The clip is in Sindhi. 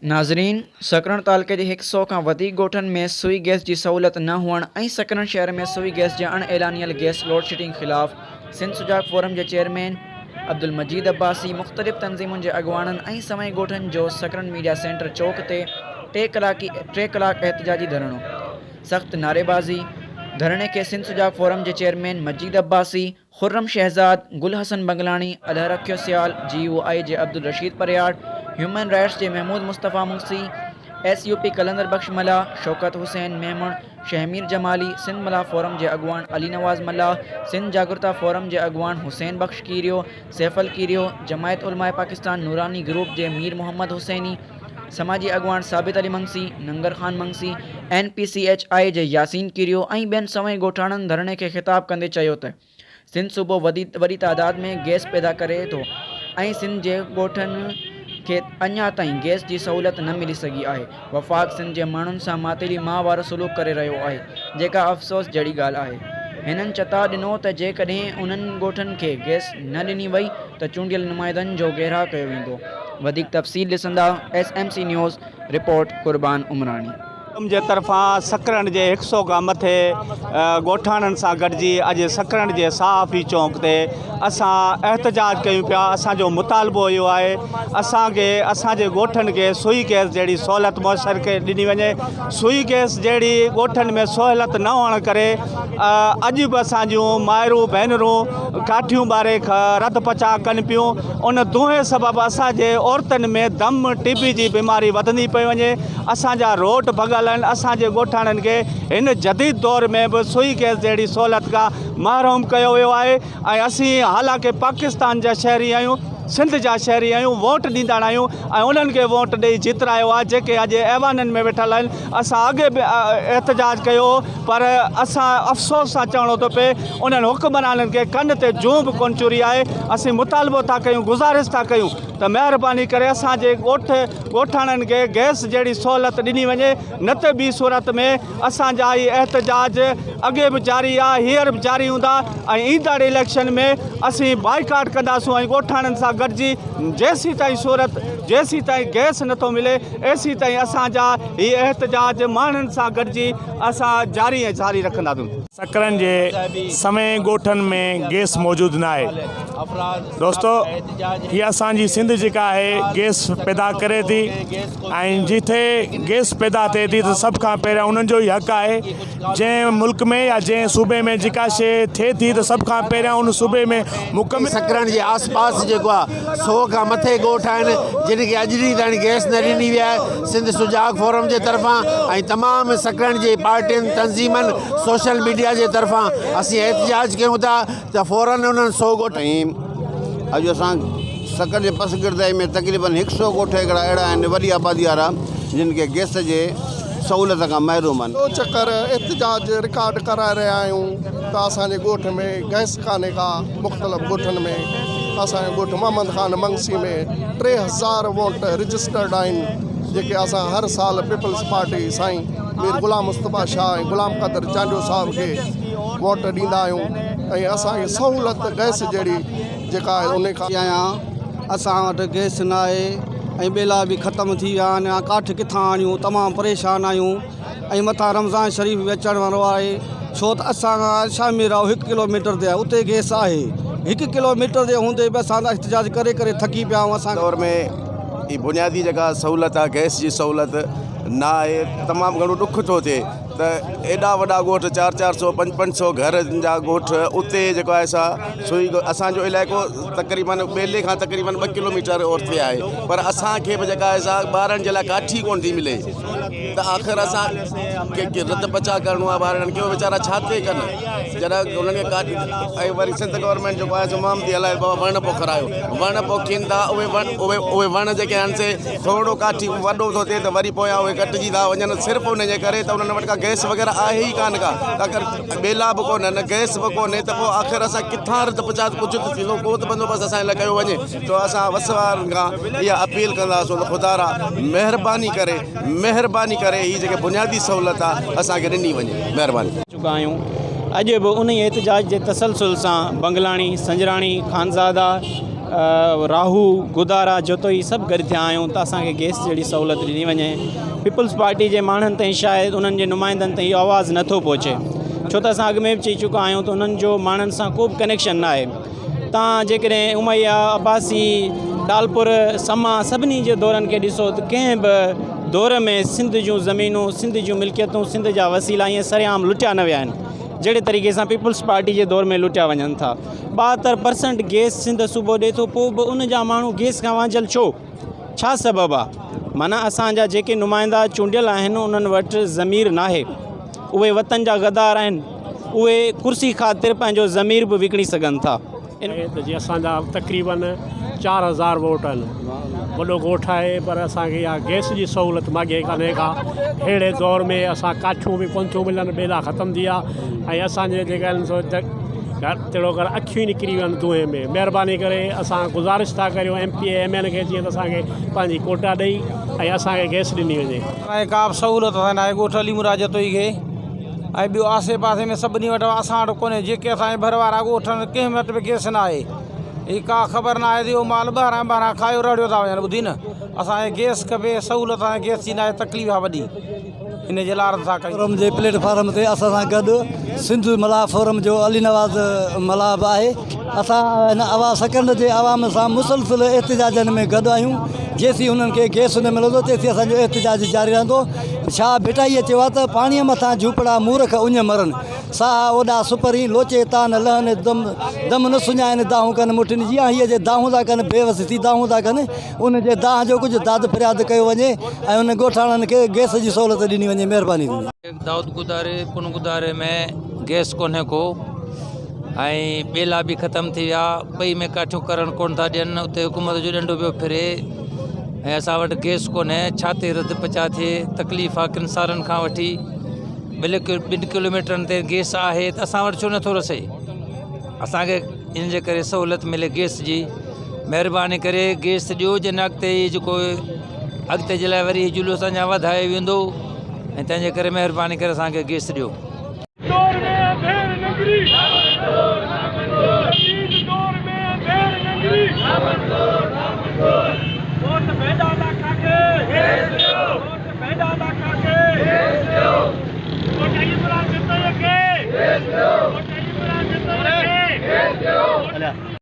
ناظرين! سڪرنڊ تعلقي جي هڪ سئو کان وڌيڪ ڳوٺن ۾ سوئي گئس جي سهولت نه هئڻ ۽ سڪرنڊ شهر ۾ سوئي گئس جي اڻ اعلانيل گئس لوڊشيڊنگ خلاف سنڌ سجاڳ فورم جي چيئرمين عبدالمجيد عباسي مختلف تنظيمن جي اڳواڻن ۽ سوين ڳوٺن جو سڪرنڊ ميڊيا سينٽر چوڪ تي ٽي ڪلاڪي ٽي ڪلاڪ احتجاجي ڌرڻو سخت نعريبازي ڌرڻي کي سنڌ سجاڳ فورم جي چيئرمين مجيد عباسي خرم شهزاد، گل حسن بنگلاڻي، الهرکيو سيال، جي يو آء جي عبدالرشيد پرهياڙ، هيومن رائٽس جي Mehmood Mustafa Magsi, S U P Qalandar Bakhsh Mallah, Shaukat Hussain Memon, Shahmir Jamali, Sindh Mallah forum جي اڳواڻ علي نواز ملاح، سنڌ جاڳرتا فورم جي اڳواڻ حسين بخش ڪيريو، سيفل ڪيريو، جماعت علماء پاڪستان نوراني گروپ جي مير محمد حسيني، سماجي اڳواڻ Sabit Ali Magsi, Nangar Khan Magsi, N P C H I جي ياسين ڪيريو ۽ ٻين سوين ڳوٺاڻن ڌرڻي کي خطاب ڪندي چيو ته سنڌ صوبو وڏي تعداد ۾ گئس پيدا ڪري ٿو ۽ سنڌ جي ڳوٺن کي اڃا تائين گئس جي سهولت نه ملي سگهي آهي، وفاق سنڌ جي ماڻهن سان ماتيلي ماء وارو سلوڪ ڪري رهيو آهي، جيڪا افسوس جهڙي ڳالهه آهي. هنن چتاء ڏنو ته جيڪڏهن انهن ڳوٺن کي گئس نه ڏني وئي ته چونڊيل نمائندن جو گهيراء ڪيو ويندو. وڌيڪ تفصيل ڏسندا S M C news, report Qurban Umrani. M جي طرفان سڪرنڊ جي هڪ سئو کان مٿي ڳوٺاڻن سان گڏجي اڄ سڪرنڊ جي صحافي چونڪ تي اسان احتجاج ڪيون پيا اسان جو مطالبو اهو آهي اسان کي اسان جي ڳوٺن کي سوئي گئس جهڙي سهولت ميسر ڪري ڏني وڃي سوئي گئس جهڙي ڳوٺن ۾ سهولت نه هئڻ ڪري اڄ به اسان جون مائرون ڀينرون ڪاٺيون ٻاري رڌ پچاء ڪن پيون ان دونهين سبب اسان جي عورتن ۾ دم ٽي بي جي بيماري وڌندي پئي وڃي اسان جا روڊ ڀڳل آهن، اسان جي ڳوٺاڻن کي هن جديد دور ۾ به سوئي گئس جهڙي سهولت کان محروم ڪيو ويو آهي ۽ اسين حالانڪه پاڪستان جا شهري آهيون، سنڌ جا شهري آهيون، ووٽ ڏيندڙ آهيون ۽ انهن کي ووٽ ڏئي جيترايو آهي جيڪي اڄ ايوانن ۾ ويٺل آهن، اسان اڳي به احتجاج ڪيو هو پر اسان افسوس سان چوڻو ٿو پئي انهن حڪمرانن کي ڪن تي جون به ڪونه چوري آهي، اسين مطالبو ٿا ڪيون گذارش ٿا ڪيون ته مهرباني ڪري اسان جي ڳوٺ ڳوٺاڻن کي گئس جهڙي سهولت ڏني وڃي نه ته ٻي صورت ۾ اسان جا هي احتجاج اڳي به جاري آ هينئر به جاري هوندا ۽ ايندڙ اليڪشن ۾ اسين بائيڪاٽ ڪنداسون ۽ ڳوٺاڻن سان گڏجي جيسيتائين صورت جيسيتائين گئس نٿو ملي ايسيتائين اسان جا هي احتجاج ماڻهن سان گڏجي اسان جاري ۽ ساري رکنداسون. سڪرنڊ جي سوين ڳوٺن ۾ گئس موجود ناهي دوستو هي اسان جي سنڌ جيڪا آهي گئس پيدا ڪري ٿي ۽ جتي گئس پيدا ٿئي ٿي ته سڀ کان پهريان انهن جو ئي حق آهي جنهن ملڪ ۾ يا جنهن صوبي ۾ جيڪا شي ٿئي ٿي ته سڀ کان پهريان ان صوبي ۾ مڪمل سڪرنڊ جي آس پاس جيڪو آهي سو کان مٿي ڳوٺ آهن جن کي اڄ ڏينهن تائين گئس نه ڏني وئي آهي سنڌ سجاڳ فورم جي طرفان ۽ تمام سڪرنڊ جي پارٽين تنظيمن سوشل ميڊيا جي طرفان اسين احتجاج ڪيون ٿا ته فورن انهن سو ڳوٺ ۽ اڄ اسان سکر جي پسگردائي ۾ تقريبن هڪ سو ڳوٺ هڪڙا اهڙا آهن وڏي آبادي وارا جن کي گئس جي سهولت کان محروم آهن. ٻيو چڪر احتجاج رڪارڊ ڪرائي رهيا آهيون ته اسان جي ڳوٺ ۾ گئس ڪانهي ڪا مختلف ڳوٺن ۾ اسان جو ڳوٺ محمد خان منگسي ۾ 3000 ووٽ رجسٽرڊ آهن جيڪي اسان هر سال پيپلز پارٽي سائين مير غلام مصطفيٰ شاهه ۽ غلام قادر چانڊيو صاحب کي ووٽ ڏيندا آهيون ۽ اسان کي سهولت گئس جهڙي جيڪا آهي ان کان آهيان اسان وٽ گئس نه آهي ۽ ٻيلا به ختم ٿي ويا آهن ڪاٺ ڪٿان آڻيون تمام پريشان آهيون ۽ مٿان رمضان شريف به اچڻ وارو آهي ڇو ته اسان کان شاهه مير راهو هڪ ڪلو ميٽر تي آهي اتي گئس آهي هڪ ڪلو ميٽر جي هوندي به اسان احتجاج ڪري ڪري ٿڪي پيا آهيون اسان دور ۾ هي بنيادي جيڪا سهولت آهي گئس جي سهولت نه آهي تمام گهڻو ڏک ٿو ٿئي ته ايڏا وڏا ڳوٺ چار چار سو پنج پنج سو گهر جا ڳوٺ اتي جيڪو آهي سا سوئي اسانجو علائقو تقريبن ٻيلي کان تقريبن ٻه ڪلو ميٽر اورتي آهي پر اسانکي به جيڪا آهي سا ٻارن جي لاء ڪاٺي ڪونه ٿي ملي ته آخر اسان کي ڪي رڌ پچاء ڪرڻو آهي ٻارڙن کي اهي ويچارا ڇا ٿي ڪن جڏهن انهن کي ڪاٺي ۽ وري سنڌ گورنمينٽ جيڪو آهي سو مهم ٿي هلائي بابا وڻ پوکرايو وڻ پوکين ٿا اهي وڻ اهي اهي وڻ جيڪي آهن سي ٿورو ڪاٺي وڏو ٿو ٿئي ته وري پويان اهي ڪٽجي ٿا وڃن صرف ان جي ڪري ته انهن وٽ ڪا گئس وغيره آهي ئي ڪانه ڪا اگر ٻيلا به ڪونهن گئس به ڪونهي ته پوء آخر اسان ڪٿان رڌ پچاء ڪجهه ته ٿيندو ڪو ته بندوبست اسان لاء ڪيو وڃي ته اسان وس وارن کان اها اپيل ڪنداسون ته خدارا مهرباني ڪري مهرباني ڪري هي جيڪي بنيادي سهولت آ اسان کي ڏني وڃي مهرباني. چڪا آهيون اڄ به انهي احتجاج جي تسلسل سان بنگلاڻي، سنجراڻي، خانزادا، راهو، گدارا، جتوئي سڀ گڏ ٿيا آهيون ته اسان کي گئس جهڙي سهولت ڏني وڃي. پيپلز پارٽي جي ماڻهن تائين شايد انهن جي نمائندن تائين اهو آواز نه ٿو پهچي ڇو ته اسان اڳ ۾ به چئي چڪا آهيون ته انهن جو ماڻهن سان ڪو به ڪنيڪشن نه آهي. تان جيڪڏهن اميه، عباسي، ٽالپر، سما سڀني جي دورن کي ڏسو ته ڪنهن به دور ۾ سنڌ جون زمينون، سنڌ جون ملڪيتون، سنڌ جا وسيلا ائين سرعام لٽيا نه ويا آهن جهڙي طريقي سان پيپلز پارٽي جي دور ۾ لٽيا وڃن ٿا. 72 پرسنٽ گئس سنڌ صوبو ڏي ٿو پوء به ان جا ماڻهو گئس کان وانجهيل ڇو؟ ڇا سبب آ؟ معنيٰ اسان جا جيڪي نمائندا چونڊيل آهن انهن وٽ ضمير ناهي اهي وطن جا غدار آهن اهي ڪرسي خاطر پنهنجو ضمير به وڪڻي سگهن ٿا. ته جي اسان جا تقريبن 4000 ووٽ آهن وڏو ڳوٺ آهي پر اسان کي اها گئس جي سهولت ماڳهين ڪانهي ڪا ههڙي دور ۾ اسان ڪاٺيون به ڪونه ٿيون ملن ٻيلا ختم ٿي ويا ۽ اسان جي جيڪا آهن سو تهڙو ڪر اکيون ئي نڪري ويون آهن دونهين ۾ مهرباني ڪري اسان گذارش ٿا ڪريون ايم پي اي ايم اين کي جيئن ته اسان کي پنهنجي ڪوٽا ڏئي ۽ اسان کي گئس ڏني وڃي. اسان کي ڪا به سهولت اسان ناهي ڳوٺ علي مراد جتوئي کي ۽ ٻيو آسي پاسي ۾ سڀني وٽ اسان وٽ ڪونهي جيڪي اسان جي ڀر وارا ڳوٺ آهن ڪنهن وٽ به گئس ناهي هي ڪا خبر ناهي ته اهو مال ٻاهران ٻاهران کايو رهڙيو ٿا وڃن ٻڌي نه اسان کي گئس کپي سهولت اسان کي گئس جي ناهي تڪليف آهي وڏي ان جي لاء عرض ٿا ڪيون. فورم جي پليٽ فارم تي اسان سان گڏ سنڌ ملاح فورم جو علي نواز ملاح به آهي اسان هن عوام سڪرنڊ جي عوام سان مسلسل احتجاجن ۾ گڏ آهيون جيسين هنن کي گئس نه ملندو تيسين اسان جو احتجاج جاري رهندو شاهه ڀٽائيء چيو آهي ته پاڻيء مٿان جهوپڙا مورک اڃ مرن ساها اوڏا سپرين لوچي تان نه لهن دم دم نه سڃائن دانهون ڪن مٺين جيان هيء جي دانهون ٿا ڪن بيوس ٿي دانهون ٿا ڪن ان جي دانهن جو ڪجهه داد فرياد ڪيو وڃي ۽ انهن ڳوٺاڻن کي گئس جي سهولت ڏني وڃي مهرباني ٿيندي. دائود گداري پن گداري ۾ گئس ڪونهي ڪو ۽ ٻيلا به ختم ٿي ويا ٻئي ۾ ڪاٺيون ڪرڻ ڪونه ٿا ڏين اتي حڪومت جو ڏنڊو پيو ڦري ۽ اسان وٽ گئس ڪونهي ڇا تي رڌ پچا ٿئي تڪليف آ ڪن سالن کان وٺي ٻن ڪلوميٽرن تي گئس آهي ته اسان وٽ ڇو نٿو رسي اسانکي ان جي ڪري سهولت ملي گئس جي مهرباني ڪري گئس ڏيو جي نه اڳتي هي جيڪو اڳتي جي لاء وري هي جلوس اڃا وڌايو ويندو ۽ تنهن جي ڪري مهرباني ڪري اسانکي گئس ڏيو. دور ۾ انڌير ننگري جديد دور ۾ انڌير ننگري ڳوٺ ڀيڏا لاکا کي گئس ڏيو ڳوٺ ڀيڏا لاکا کي گئس ڏيو ڳوٺ عمران جتوئي کي گئس ڏيو ڳوٺ عمران جتوئي کي گئس ڏيو.